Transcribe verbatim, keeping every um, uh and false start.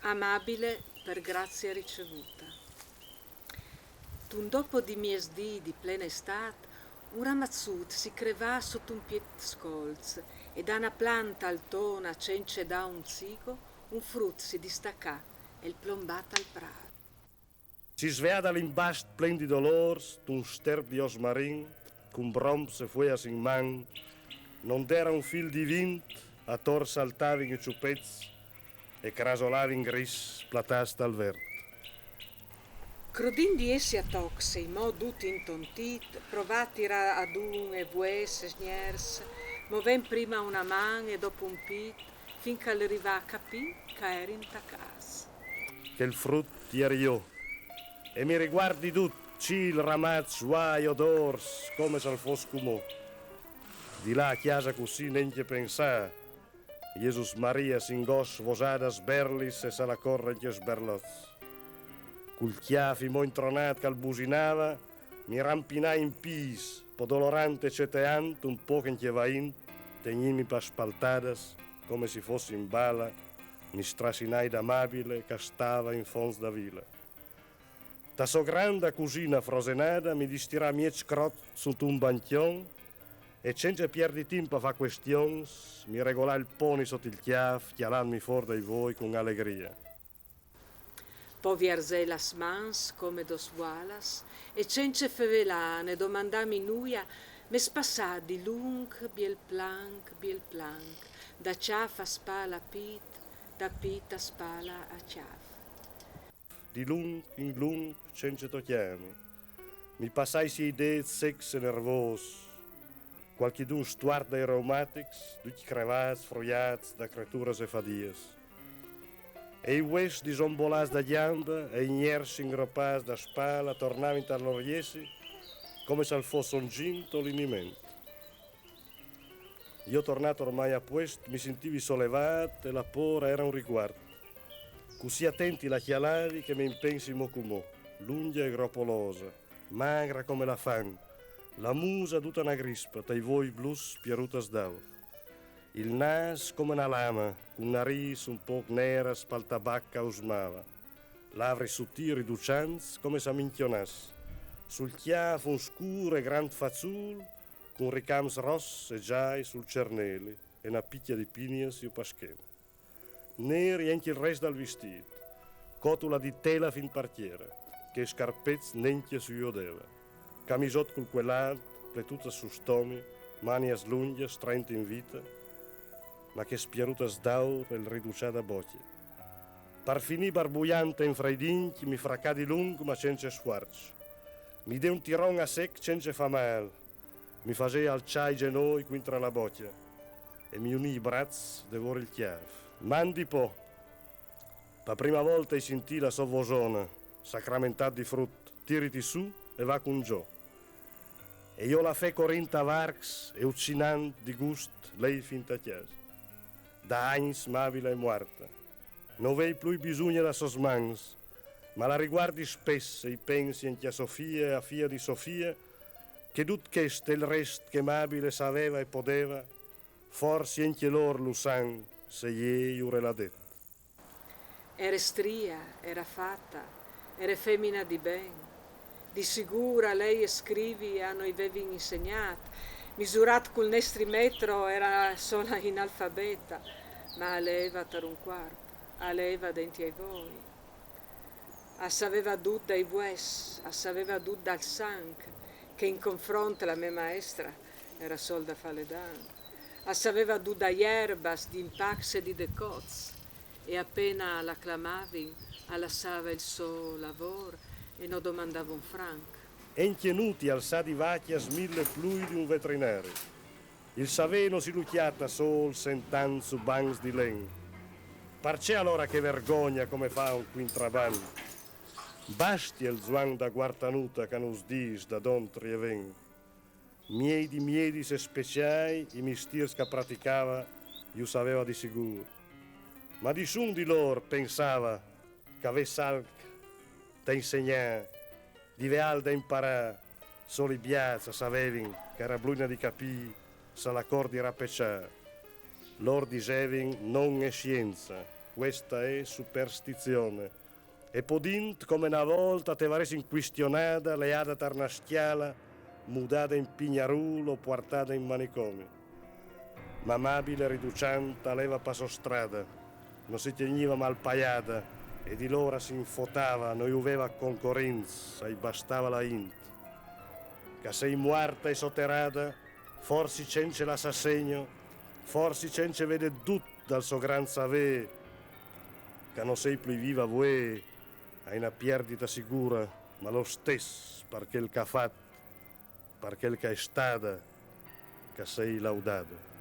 Amabile per grazia ricevuta. D'un dopo di miesdì di plena estat, un ramazzut si crevà sot un piet scolz e da na planta altona, cence dà un zigo, un frut si distacà e el plombà tal prât. Si sveà da l'imbast plen di dolôrs, d'un sterp di osmarin, cun bromps e fueas in man, nond'era un fil di vint, ator saltavin i çupets e crasolavin gris platâts tal vert. Crodint di essi a tocs e imò dut intontit, provà a tirâ adun e vues e sgners, movent prima una man e dopo un pit, fin ch'al rivà a capî ch'a erin tacâts. Chel frut i eri jo. E mi riguardi dut, cîl, ramaç, vuai, odôrs, come s'al fos cumò. Di lâ a cjasa cussì nencje pensâ. Jesus Maria, s'ingos vosadas berlis e salacor encje sberlots. Cul cjâf imò intronât ch'al businava, mi rampinai in pîts, po dolorant e ceteant, un pôc encje vaint, tegnintmi pas spaltadas, come s'i fos in bala, mi strassinai d'Amabile ch'a stava in fonts da vila. Ta sô granda cusina frosenada mi distirà mieç crot suntun bancjon e, cence pierdi timp a fâ cuestions, mi regolà il poni sot il cjâf, cjalantmi fûr dai voi cun alegria. Po vierzè las mans come dôs vualas e, cence fevelâ ne domandâmi nuia, me spassà di lunc biel planc, biel planc, da cjâf a spala a pît, da pît a spala a cjâf. Di lunc in lunc, cence tocjâmi. Mi passà i siei dêts secs e nervôs, cualchidun stuart dai reumatics, ducj crevâts, fruiâts da creturas e fadias. E i vues disombolâts da gjamba e i gners ingropâts da spala tornavin tal lôr jessi, come s'al fos son zint o liniment. Jo tornât ormai a puest, mi sintivi solevât e la pôra era un ricuart. Cussì atent i la cjalavi che me impensi mo cumò, lungja e gropolosa, magra come la fan, la musa duta na grispa, tai voi blus pierutas d'aur. Il nâs come na lama, cun narîs un pôc neras pal tabac ch'a usmava. Lavris sutîls riduçants come s'a mincjonàs. Sul cjâf un scûr e grant façûl, cun ricams ros e zâi sul cerneli e na picja di pinias jù pa schena. Neri encje il rest dal vistît, cotula di tela fin par tiera, che i scarpets nencje si jodeva, camisot cul cuel alt, pletutas sul stomi, manias lungjas, strent in vita, ma chês pierutas d'aur e il riduçâ da bocje. Par finî barbuiant e infraidincj, mi fracà di lunc, ma cence sfuarç. Mi dè un tiron a sec cence fâ mâl. Mi fasè alçâ i zenoi cuintra la bocje e mi unì i braçs devôr il cjâf. Mandi po! Pa prima volta i sintì la sô vosona: sacramentât di frut, tiriti sù e va cun Gjo. E jo la fè corint a varcs e ucinant di gust lei fin ta cjasa. Da agns Mabila è muarta. No vei plui bisugna da sôs mans, ma la riguardi spes e i pensi encje a Sofia e a fia di Sofia, che dut chest e il rest che Mabile saveva e podeva, forsi encje lôr lu san, se jê i urè la det. Ere stria, era fata, ere femina di ben. Di sigûr a lei e scrivi a no i vevin insegnât, misurât cul nestri metro era sola inalfabeta, ma a leeva tar un cuarp, a leeva denti ai voi. A saveva dut dai vues, a saveva dut dal sanc, che in confront la me maestra era sol da fâ ledan. A saveva dut da jerbas, di impacs e di decots, e apena la clamavin, a lassava il so lavôr e no domandava un franc. Encje nût i alsà di vacjas mil plui di un vetrinari. Il savê no si lu cjata sôl sentant su bancs di len. Parcè alora chê vergogna come fâ un cuintrabant? Basti il zuan da guartanuta ch'a nus dîs da dontri e ven. Miei di miedis e speciâi, i mistîrs ch'a praticava, ju saveva di sigûr. Ma nissun di lôr pensava ch'a vès alc da insegnâ, di vê alc da imparâ, sôl i biâts a savevin ch'a era bluina di capî, salacor di rapeçâ. Lôr disevin: non è scienza. Questa è superstizione. E podint come na volta te varessin quistionada, leada tar na schiala, mudada in pignarul o puartada in manicomi. Ma Mabile riducianta leva pa so strada, no se tegniva malpaiada, e di lora s'infotava, no iuveva concorinz, ai bastava la int. Ca sei muarta e soterada, forsi cence lassà segno, forsi cence vede dut dal so gran savè, ca no sei plui viva vuè, ai na pierdita sigura, ma lo stes, par quel ch'ha fat, par quel ch'ha è stada, ca sei laudada.